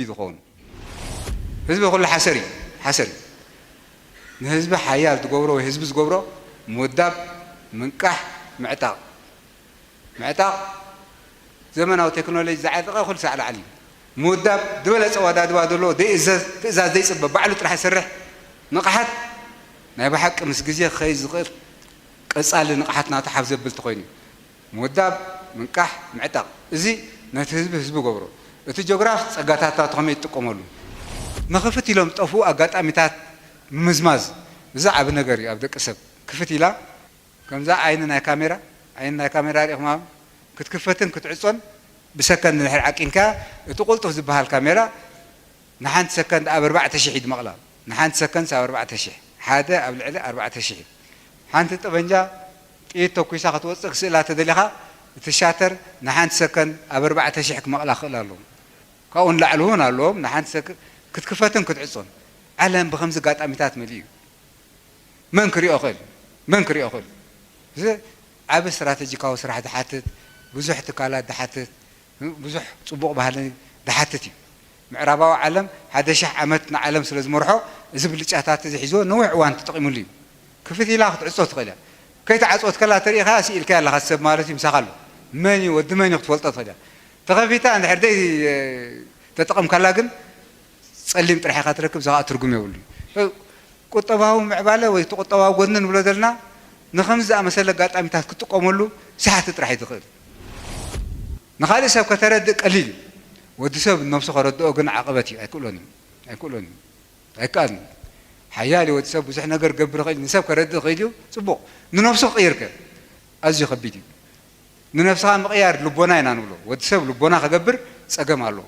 እዩ ዝኸውን። ህዝቢ ኩሉ ሓሰር እዩ፣ ሓሰር እዩ። ንህዝቢ ሓያል ዝገብሮ ወይ ህዝቢ ዝገብሮ ምውዳብ፣ ምንቃሕ፣ ምዕጣቕ። ምዕጣቕ ዘመናዊ ቴክኖሎጂ ዝዓጠቐ ኩሉ ሳዕ ላዕሊ እዩ። ምውዳብ ዝበለጸ ኣወዳድባ ዘለዎ ዘይእዘዝ፣ ትእዛዝ ዘይጽበ፣ ባዕሉ ጥራሕ ዝሰርሕ ንቕሓት ናይ ብሓቂ ምስ ግዜ ክኸይድ ዝኽእል ቀጻሊ ንቕሓት ናቱ ሓፍ ዘብል ተኾይኑ እዩ። ምውዳብ፣ ምንቃሕ፣ ምዕጣቕ። እዚ ነቲ ህዝቢ ህዝቢ ገብሮ። እቲ ጂኦግራፍ ጸጋታታ ከመይ ይጥቀመሉ? ንኽፍት ኢሎም ዝጠፍኡ ኣጋጣሚታት ምምዝማዝ። እዚ ዓቢ ነገር እዩ ኣብ ደቂ ሰብ። ክፍት ኢላ ከምዛ ዓይኒ ናይ ካሜራ፣ ዓይኒ ናይ ካሜራ ርኢኹማ ክትክፈትን ክትዕጾን ብሰከንድ እንድሕር ዓቂንካ እቲ ቁልጡፍ ዝበሃል ካሜራ ንሓንቲ ሰከንድ ኣብ ኣርባዕተ ሽሕ እዩ ዝመቕላ። ንሓንቲ ሰከንድ ኣብ ኣርባዕተ ሽሕ፣ ሓደ ኣብ ልዕሊ ኣርባዕተ ሽሕ እዩ። ሓንቲ ጠበንጃ ጥይት ተኩሳ ክትወጽእ ክስእላ ተደሊኻ እቲ ሻተር ንሓንቲ ሰከንድ ኣብ ኣርባዕተ ሽሕ ክመቕላ ክኽእል ኣለዎ። ካብኡ ንላዕሊ እውን ኣለዎም። ንሓንቲ ሰከንድ ክትክፈትን ክትዕጾን። ዓለም ብኸምዚ ኣጋጣሚታት መሊኡ እዩ። መን ክሪኦ ክእል? መን ክሪኦ ክእል? እዚ ዓቢ ስትራተጂካዊ ስራሕ ዝሓትት፣ ብዙሕ ትካላት ዝሓትት፣ ብዙሕ ጽቡቕ ባህሊ ዝሓትት እዩ። ምዕራባዊ ዓለም ሓደ ሽሕ ዓመት ንዓለም ስለ ዝመርሖ፣ እዚ ብልጫታት እዚ ሒዝዎ ነዊሕ እዋን ተጠቒሙሉ እዩ። ክፍት ኢላ ክትዕጾ ትኽእል እያ። ከይትዓጽወት ከላ ተሪኢኻ ስኢልካያ ኣለኻ ሰብ ማለት እዩ፣ ምሳኻ ኣሎ። መን እዩ፣ ወዲ መን እዩ ክትፈልጦ ትኽእል እያ። ተኸፊታ እንድሕር ደይ ተጠቐምካላ ግን ጸሊም ጥራሕ ኢኻ ትረክብ፣ እዚ ኸኣ ትርጉም የብሉን። ቁጠባዊ ምዕባለ ወይ እቲ ቁጠባዊ ጎድኒ ንብሎ ዘለና ንኸምዚ ዝኣመሰለ ኣጋጣሚታት ክትጥቀመሉ ሰሓቲ ጥራሕ እዩ ዝኽእል። ንኻልእ ሰብ ከተረድእ ቀሊል እዩ። ወዲ ሰብ ነብሱ ከረድኦ ግን ዓቐበት እዩ፣ ኣይክእሎን እዩ፣ ኣይክእሎን እዩ፣ ኣይከኣልን እዩ። ሓያል እዩ ወዲ ሰብ፣ ብዙሕ ነገር ክገብር ይኽእል እዩ፣ ንሰብ ከረድእ ይኽእል እዩ፣ ጽቡቕ። ንነብሱ ክቕይር ከ? ኣዝዩ ከቢድ እዩ። ንነብስኻ ምቕያር ልቦና ኢና ንብሎ። ወዲ ሰብ ልቦና ክገብር ጸገም ኣለዎ።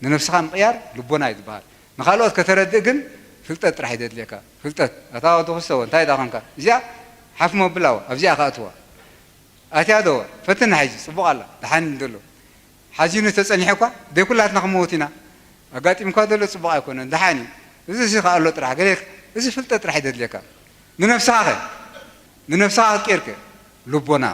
ንነብስኻ ምቕያር ልቦና እዩ ዝበሃል። ንኻልኦት ከተረድእ ግን ፍልጠት ጥራሕ እዩ ዘድልየካ። ፍልጠት። ኣታ ወዲ ክስተዎ፣ እንታይ ደኣ ኾንካ? እዚኣ ሓፍ መብላዋ፣ ኣብዚኣ ከኣትዋ። ኣትያ ዶ? ፈትና ሕጂ፣ ጽቡቕ ኣላ፣ ደሓን እዩ ዘሎ። ሓዚኑ ተጸኒሑ እኳ፣ ደይ ኩላትና ክንመውት ኢና። ኣጋጢምካ ዘሎ ጽቡቕ ኣይኮነን፣ ደሓን እዩ። እዚ ሲ ከኣ ኣሎ ጥራሕ፣ ገለ፣ እዚ ፍልጠት ጥራሕ እዩ ዘድልየካ። ንነብስኻ ኸ? ንነብስኻ ክትቅይር ከ? ልቦና።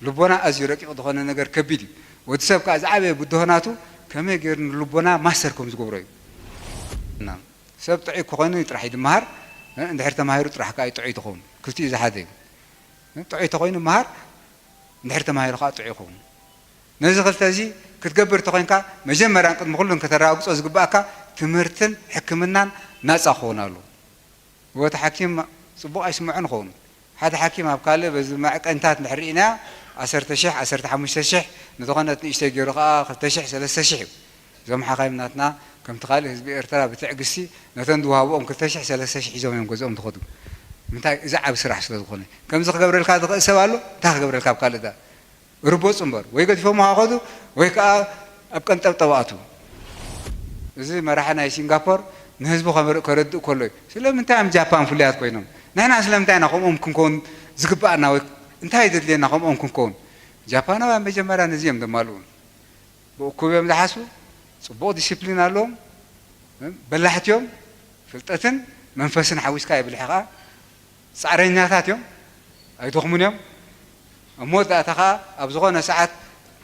ልቦና ኣዝዩ ረቂቕ ዝኾነ ነገር ከቢድ እዩ። ወዲ ሰብ ከኣ ዝዓበየ ብድሆ ናቱ ከመይ ገይሩ ንልቦና ማስተር ከም ዝገብሮ እዩ። እና ሰብ ጥዑይ ክኾይኑ ጥራሕ እዩ ዝመሃር፣ እ፣ እንድሕር ተማሂሩ ጥራሕ ከኣ እዩ ጥዑይ ትኸውን። ክልቲኡ ዝሓዘ እዩ። እ፣ ጥዑይ ተኾይኑ ይመሃር፣ እንድሕር ተማሂሩ ከኣ ጥዑይ ይኸውን። ነዚ ክልተ እዚ ክትገብር እንተኾይንካ፣ መጀመርያን ቅድሚ ኩሉን ከተረጋግጾ ዝግብኣካ ትምህርትን ሕክምናን ናጻ ክኸውን ኣለዎ። ወቲ ሓኪም ጽቡቕ ኣይስምዖን ይኸውን። ሓደ ሓኪም ኣብ ካልእ በዚ መዕቀኒታት እንድሕር ርኢናዮ፣ ዓሰርተ ሽሕ፣ ዓሰርተ ሓሙሽተ ሽሕ፣ ንዝኾነት ንእሽተይ ገይሩ ከኣ ክልተ ሽሕ፣ ሰለስተ ሽሕ እዩ። እዞም ሓኻይም ናትና ከምቲ ካልእ ህዝቢ ኤርትራ ብትዕግስቲ ነተን ዝወሃብኦም ክልተ ሽሕ፣ ሰለስተ ሽሕ ሒዞም እዮም ገዝኦም ዝኸዱ። ምንታይ? እዚ ዓቢ ስራሕ ስለ ዝኾነ። ከምዚ ክገብረልካ ዝኽእል ሰብ ኣሎ? እንታይ ክገብረልካ ኣብ ካልእ ደኣ? ርቦጹ እምበር፣ ወይ ገዲፎምኻ ከዱ ወይ ከኣ ኣብ ቀንጠብጠብ ኣትዉ። እዚ መራሒ ናይ ሲንጋፖር ንህዝቡ ከመር-፣ ከረድእ ከሎ እዩ። ስለምንታይ እዮም ጃፓን ፍሉያት ኮይኖም? ንሕና ስለምንታይ ኢና ከምኦም ክንከውን ዝግብኣና? ወይ እንታይ ዘድልየና ከምኦም ክንከውን? ጃፓናውያን መጀመርያ ነዚ እዮም ዘማልኡ። ብእኩብ እዮም ዝሓስቡ፣ ጽቡቕ ዲሲፕሊን ኣለዎም፣ በላሕቲ እዮም፣ ፍልጠትን መንፈስን ሓዊስካ የብልሕ ከኣ። ጻዕረኛታት እዮም፣ ኣይደኽሙን እዮም። ኣብ መወዳእታ ኸኣ ኣብ ዝኾነ ሰዓት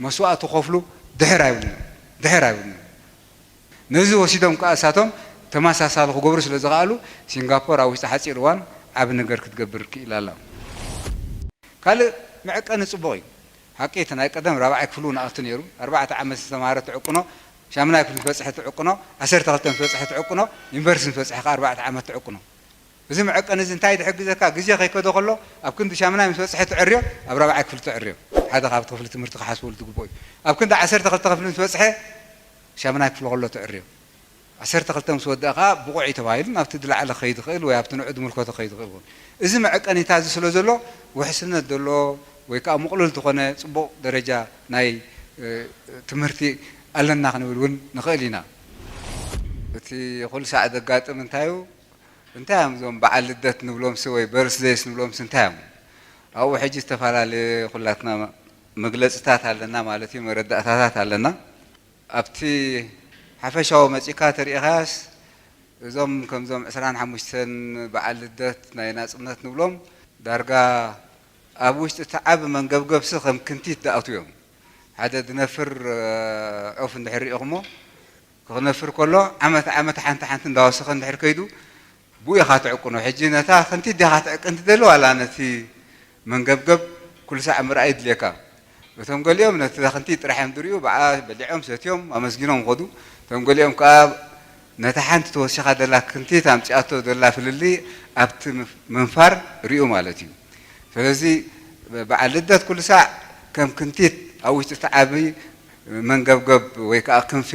መስዋእቲ ክኸፍሉ ድሕር ኣይብሉን እዮም፣ ድሕር ኣይብሉን እዮም። ነዚ ወሲዶም ከኣ እሳቶም ተመሳሳሊ ክገብሩ ስለ ዝኸኣሉ፣ ሲንጋፖር ኣብ ውሽጢ ሓጺር እዋን ዓቢ ነገር ክትገብር ክኢላ ኣላ። ካልእ መዐቀኒ ጽቡቕ እዩ። ሓቂ እቲ ናይ ቀደም ራብዓይ ክፍሉ ንኣቱ ነይሩ። ኣርባዕተ ዓመት ዝተማሃረ ትዕቅኖ፣ ሻምናይ ክፍሊ ዝበጽሐ ትዕቅኖ፣ ዓሰርተ ክልተ ምስ በጽሐ ትዕቅኖ፣ ዩኒቨርሲቲ ምስ በጽሐ ከኣ ኣርባዕተ ዓመት ትዕቅኖ። እዚ መዐቀኒ እዚ እንታይ ዝሕግዘካ? ግዜ ከይከዶ ከሎ ኣብ ክንዲ ሻምናይ ምስ በጽሐ ትዕርዮ፣ ኣብ ራብዓይ ክፍሊ ትዕርዮ። ሓደ ካብቲ ክፍሊ ትምህርቲ ክሓስበሉ ዝግብኦ እዩ። ኣብ ክንዲ ዓሰርተ ክልተ ክፍሊ ምስ በጽሐ ሻምናይ ክፍሊ ከሎ ትዕርዮ። ዓሰርተ ክልተ ምስ ወድኣ ከኣ ብቑዕ እዩ ተባሂሉ ናብቲ ዝለዓለ ክኸይድ ይኽእል ወይ ኣብቲ ንዑ ዝምልከቶ ክኸይድ ይኽእል ይኸውን። እዚ መዐቀኒታ እዚ ስለ ዘሎ ውሕስነት ዘለዎ ወይ ከኣ ምቕሉል ዝኾነ ጽቡቕ ደረጃ ናይ፣ እ፣ ትምህርቲ ኣለና ክንብል እውን ንኽእል ኢና። እቲ ኩሉ ሳዕ ዘጋጥም እንታይ እዩ? እንታይ እዮም እዞም በዓል ልደት ንብሎምሲ ወይ በርስደይስ ንብሎምሲ እንታይ እዮም? ኣብኡ ሕጂ ዝተፈላለየ ኩላትና መግለጽታት ኣለና ማለት እዩ፣ መረዳእታታት ኣለና። ኣብቲ ሓፈሻዊ መጺእካ ተሪኢኻያስ እዞም ከምዞም ዕስራን ሓሙሽተን በዓል ልደት ናይ ናጽነት ንብሎም ዳርጋ ኣብ ውሽጢ እቲ ዓቢ መንገብገብሲ ከም ክንቲት ዝኣትዉ እዮም። ሓደ ዝነፍር፣ እ፣ ዑፍ እንድሕር ርኢኹሞ ክነፍር ከሎ ዓመት ዓመት ሓንቲ ሓንቲ እንዳወሰኸ እንድሕር ከይዱ ብኡ ኢኻ ትዕቅኖ። ሕጂ ነታ ክንቲት ዲኻ ትዕቅን ትደሊ ዋላ ነቲ መንገብገብ ኩሉ ሳዕ ምርኣይ ይድልየካ። እቶም ገሊኦም ነቲ ክንቲት ጥራሕ እዮም ዝርእዩ፣ ብኣ በሊዖም ሰትዮም ኣመስጊኖም ይኸዱ። እቶም ገሊኦም ከኣ ነታ ሓንቲ ተወሲኻ ደላ ክንቲት ኣምጺኣቶ ደላ ፍልልይ ኣብቲ ምፍ-፣ ምንፋር ርእዩ ማለት እዩ። ስለዚ በዓል ልደት ኩሉ ሳዕ ከም ክንቲት ኣብ ውሽጢ እቲ ዓቢ መንገብገብ ወይ ከኣ ክንፊ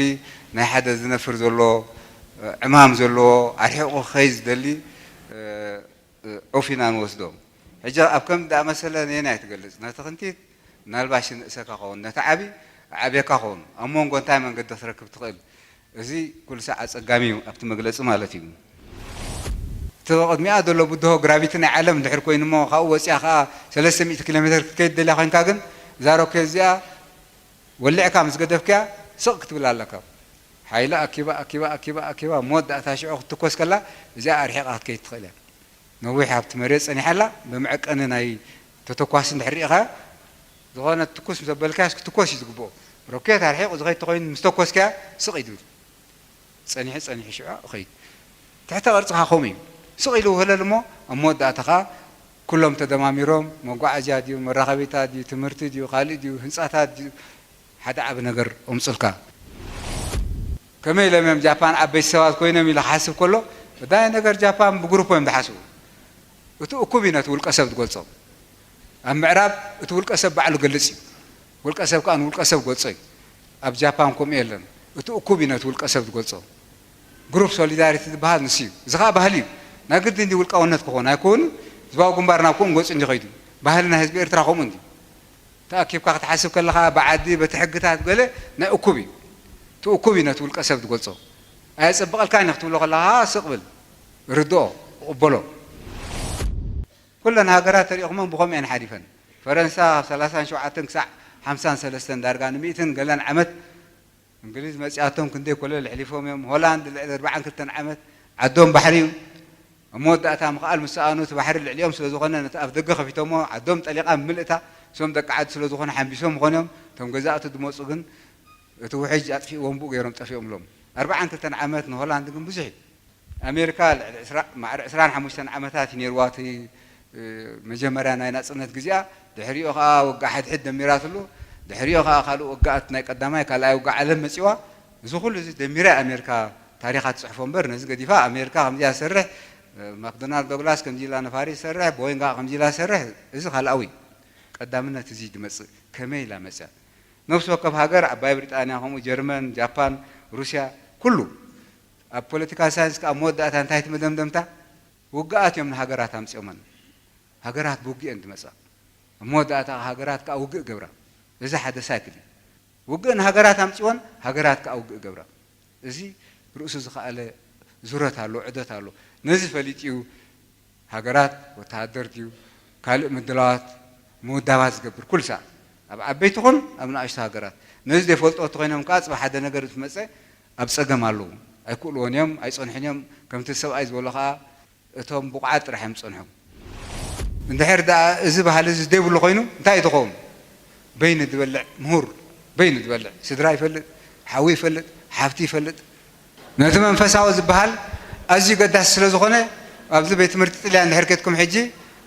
ናይ ሓደ ዝነፍር ዘሎ ዕማም ዘለዎ ኣርሒቑ ክኸይድ ዝደሊ ዑፍ ኢና ንወስዶ። ሕጂ ኣብ ከም ዝኣመሰለ ነየናይ ትገልጽ? ነቲ ክንቲት ምናልባሽ ንእሰካ ኸውን፣ ነቲ ዓቢ ኣዕብየካ ኸውን። ኣብ መንጎ እንታይ መንገዲ ክትረክብ ትኽእል? እዚ ኩሉ ሳዕ ኣጸጋሚ እዩ ኣብቲ መግለጺ ማለት እዩ። እቲ ቅድሚኣ ዘሎ ብድሆ ግራቪቲ ናይ ዓለም እንድሕር ኮይኑ እሞ ካብኡ ወጺኣ ከኣ ሰለስተ ሚእቲ ኪሎ ሜትር ክትከይድ ደልያ ኮይንካ ግን እዛ ሮኬት እዚኣ ወሊዕካ ምስ ገደፍክያ ስቕ ክትብል ኣለካ። ሓይላ ኣኪባ ኣኪባ ኣኪባ ኣኪባ መወዳእታ ሽዑ ክትትኮስ ከላ እዚኣ ኣርሒቓ ክትከይድ ትኽእል እያ። ነዊሕ ኣብቲ መሬት ጸኒሓ ኣላ። ብመዐቀኒ ናይ ተተኳሲ እንድሕር ርኢኻያ ዝኾነ ትኩስ ምስ ኣበልካያስ ክትኮስ እዩ ዝግብኦ። ሮኬት ኣርሒቑ ዝኸይድ ተኾይኑ ምስ ተኮስካያ ስቕ እዩ ዝብል። ጸኒሑ ጸኒሑ ሽዑ ይኸይድ። ትሕተ ቅርጽኻ ከምኡ እዩ። ስቕ ኢሉ ውህለል እሞ ኣብ መወዳእታ ኸኣ ኩሎም ተደማሚሮም መጓዓዝያ ድዩ፣ መራኸቢታት ድዩ፣ ትምህርቲ ድዩ፣ ካልእ ድዩ፣ ህንጻታት ድዩ፣ ሓደ ዓቢ ነገር ኣምጹልካ። ከመይ ኢሎም እዮም ጃፓን ዓበይቲ ሰባት ኮይኖም ኢለ ክሓስብ ከሎ፣ ቀዳማይ ነገር ጃፓን ብግሩፕ እዮም ዝሓስቡ። እቲ እኩብ እዩ ነቲ ውልቀ ሰብ ዝገልጾ። ኣብ ምዕራብ እቲ ውልቀ ሰብ ባዕሉ ገልጽ እዩ። ውልቀ ሰብ ከኣ ንውልቀ ሰብ ገልጾ እዩ። ኣብ ጃፓን ከምኡ የለን። እቲ እኩብ እዩ ነቲ ውልቀ ሰብ ዝገልጾ። ግሩፕ ሶሊዳሪቲ ዝበሃል ንሱ እዩ። እዚ ኸኣ ባህሊ እዩ። ናይ ግድን ድዩ ውልቃውነት ክኾን ኣይኮን። ህዝባዊ ግንባር ናብ ከምኡ ገጹ እንዲ ኸይዱ። ባህልና ህዝቢ ኤርትራ ከምኡ እንዲ። ተኣኪብካ ክትሓስብ ከለኻ ብዓዲ በቲ ሕግታት ገለ ናይ እኩብ እዩ። እቲ እኩብ እዩ ነቲ ውልቀ ሰብ ዝገልጾ። ኣየጸብቐልካን እዩ ክትብሎ ከለኻ ስቕ ብል። ርድኦ፣ ቅበሎ። ኩለን ሃገራት ተሪእኹመን ብኸምኡ እየን ሓሊፈን። ፈረንሳ ካብ ሰላሳን ሸውዓተን ክሳዕ ሓምሳን ሰለስተን ዳርጋ ንሚእትን ገለን ዓመት እንግሊዝ መጺኣቶም ክንደይ ኮለል ኣሕሊፎም እዮም። ሆላንድ ልዕሊ ኣርባዓን ክልተን ዓመት ዓዶም ባሕሪ እዩ። ኣብ መወዳእታ ምኽኣል ምስ ሰኣኑ እቲ ባሕሪ ልዕሊኦም ስለ ዝኾነ ነቲ ኣፍ ደገ ከፊቶሞ ዓዶም ጠሊቓ ብምልእታ እሶም ደቂ ዓዲ ስለ ዝኾኑ ሓንቢሶም ምኾኑ እዮም። እቶም ገዛእቲ ዝመጹ ግን እቲ ውሕጅ ኣጥፊእዎም ብኡ ገይሮም ጠፊኦምሎም። ኣርባዓን ክልተን ዓመት ንሆላንድ ግን ብዙሕ እዩ። ኣሜሪካ ልዕሊ ዕስራ፣ ማዕረ ዕስራን ሓሙሽተን ዓመታት እዩ ነይርዋ እቲ፣ እ፣ መጀመርያ ናይ ናጽነት ግዜኣ። ድሕሪኡ ኸኣ ውግእ ሓድሕድ ደሚራትሉ። ድሕሪኡ ኸኣ ካልእ ውግኣት ናይ ቀዳማይ ካልኣይ ውግእ ዓለም መጺዋ። እዚ ኩሉ እዚ ደሚራ ኣሜሪካ ታሪኻ ትጽሕፎ እምበር ነዚ ገዲፋ ኣሜሪካ ከምዚኣ ትሰርሕ፣ እ፣ ማክዶናልድ ዶግላስ ከምዚ ኢላ ነፋሪት ትሰርሕ፣ ቦይንግ ከምዚ ኢላ ትሰርሕ፣ እዚ ካልኣዊ። ቀዳምነት እዚ ድመጽእ ከመይ ኢላ መጽያ? ነፍሲ ወከፍ ሃገር ዓባይ ብሪጣንያ ከምኡ ጀርመን፣ ጃፓን፣ ሩስያ ኩሉ ኣብ ፖለቲካል ሳይንስ ከኣ መወዳእታ እንታይ እቲ መደምደምታ? ውግኣት እዮም ንሃገራት ኣምጺኦመን። ሃገራት ብውግእ እየን ዝመጻ። ኣብ መወዳእታ ሃገራት ከኣ ውግእ ገብራ። እዚ ሓደ ሳይክል እዩ። ውግእ ንሃገራት ኣምጺወን፣ ሃገራት ከኣ ውግእ ገብራ። እዚ ርእሱ ዝኸኣለ ዙረት ኣሎ፣ ዑደት ኣሎ። ነዚ ፈሊጡ እዩ ሃገራት ወተሃደር ድዩ ካልእ ምድላዋት ምውዳባት ዝገብር ኩሉ ሰዓት ኣብ ዓበይቲ ኹን ኣብ ንኣሽቱ ሃገራት። ነዚ ዘይፈልጦ እንተኾይኖም ከኣ ጽባሕ ሓደ ነገር ምስ መጸ ኣብ ጸገም ኣለዉ። ኣይክእልዎን እዮም፣ ኣይጸንሑን እዮም። ከምቲ ሰብኣይ ዝበሎ ከኣ እቶም ብቑዓት ጥራሕ እዮም ዝጸንሑ። እንድሕር ደኣ እዚ ባህሊ እዚ ዘይብሉ ኮይኑ እንታይ እዩ ዝኸውን? በይኑ ዝበልዕ ምሁር፣ በይኑ ዝበልዕ ስድራ ይፈልጥ፣ ሓዊ ይፈልጥ፣ ሓፍቲ ይፈልጥ። ነቲ መንፈሳዊ ዝበሃል ኣዝዩ ገዳሲ ስለ ዝኾነ ኣብዚ ቤት ትምህርቲ ጥልያን እንድሕር ኬድኩም ሕጂ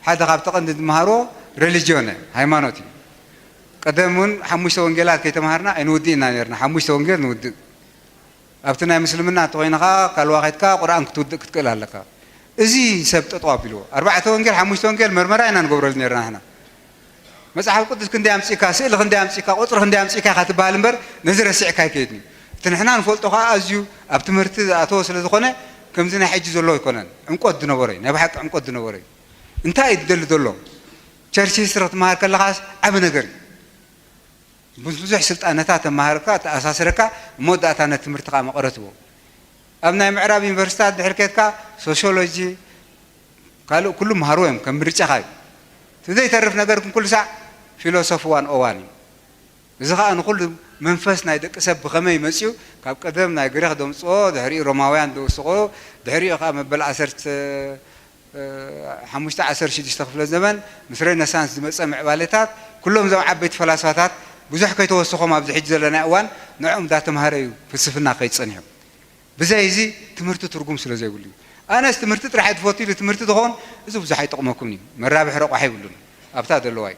ሓደ ካብቲ ቀንዲ ዝመሃርዎ ሬሊጅዮን ሃይማኖት እዩ። ቀደም እውን ሓሙሽተ ወንጌላት ከይተምሃርና ኣይንውድእ ኢና ነርና። ሓሙሽተ ወንጌል ንውድእ። ኣብቲ ናይ ምስልምና እንተኾይንኻ ካልዋ ኸይድካ ቁርኣን ክትውድእ ክትክእል ኣለካ። እዚ ሰብ ጠጠው ኣቢልዎ። ኣርባዕተ ወንጌል፣ ሓሙሽተ ወንጌል መርመራ ኢና ንገብረሉ ነርና ንሕና። መጽሓፍ ቅዱስ ክንደይ ኣምጺእካ፣ ስእሊ ክንደይ ኣምጺእካ፣ ቁጽሪ ክንደይ ኣምጺእካ ኢኻ ትበሃል እምበር ነዚ ረሲዕካ ኣይከይድን እዩ። እቲ ንሕና ንፈልጦ ኸኣ ኣዝዩ ኣብ ትምህርቲ ዝኣተወ ስለ ዝኾነ ከምዚ ናይ ሕጂ ዘሎ ኣይኮነን። ዕምቆት ዝነበሮ እዩ። ናይ ብሓቂ ዕምቆት ዝነበሮ እዩ። እንታይ እዩ ዝደሊ ዘሎ? ቸርች ሂስትሪ ክትመሃር ከለኻስ ዓቢ ነገር እዩ። ምስ ብዙሕ ስልጣነታት ተመሃርካ፣ ተኣሳስረካ፣ መወዳእታ ነቲ ትምህርትኻ መቐረት ይቦ። ኣብ ናይ ምዕራብ ዩኒቨርሲታት ድሕር ኬድካ ሶሽዮሎጂ፣ ካልእ ኩሉ መሃርዎ እዮም፣ ከም ምርጫኻ እዩ። እቲ ዘይተርፍ ነገር ግን ኩሉ ሳዕ ፊሎሶፊ ዋን ኦ ዋን እዩ። እዚ ኸኣ ንኹሉ መንፈስ ናይ ደቂ ሰብ ብኸመይ መጺኡ፣ ካብ ቀደም ናይ ግሪኽ ደምጽኦ፣ ድሕሪኡ ሮማውያን ደውስቖ፣ ድሕሪኡ ኸኣ መበል ዓሰርተ ሓሙሽተ ዓሰርተ ሽዱሽተ ክፍለ ዘመን ምስ ሬነሳንስ ዝመጸ ምዕባለታት፣ ኩሎም እዞም ዓበይቲ ፈላስፋታት ብዙሕ ከይተወሰኾም ኣብዚ ሕጂ ዘለናዮ እዋን ንዕኦም እንዳተምሃረ እዩ ፍልስፍና ክኸይድ ጸኒሑ። ብዘይ እዚ ትምህርቲ ትርጉም ስለ ዘይብሉ እዩ። ኣነስ ትምህርቲ ጥራሕ እየ ትፈቱ ኢሉ ትምህርቲ ተኾን፣ እዚ ብዙሕ ኣይጠቕመኩምን እዩ። መራብሒ ረቋሒ የብሉን። ኣብታ ዘለዋ እዩ።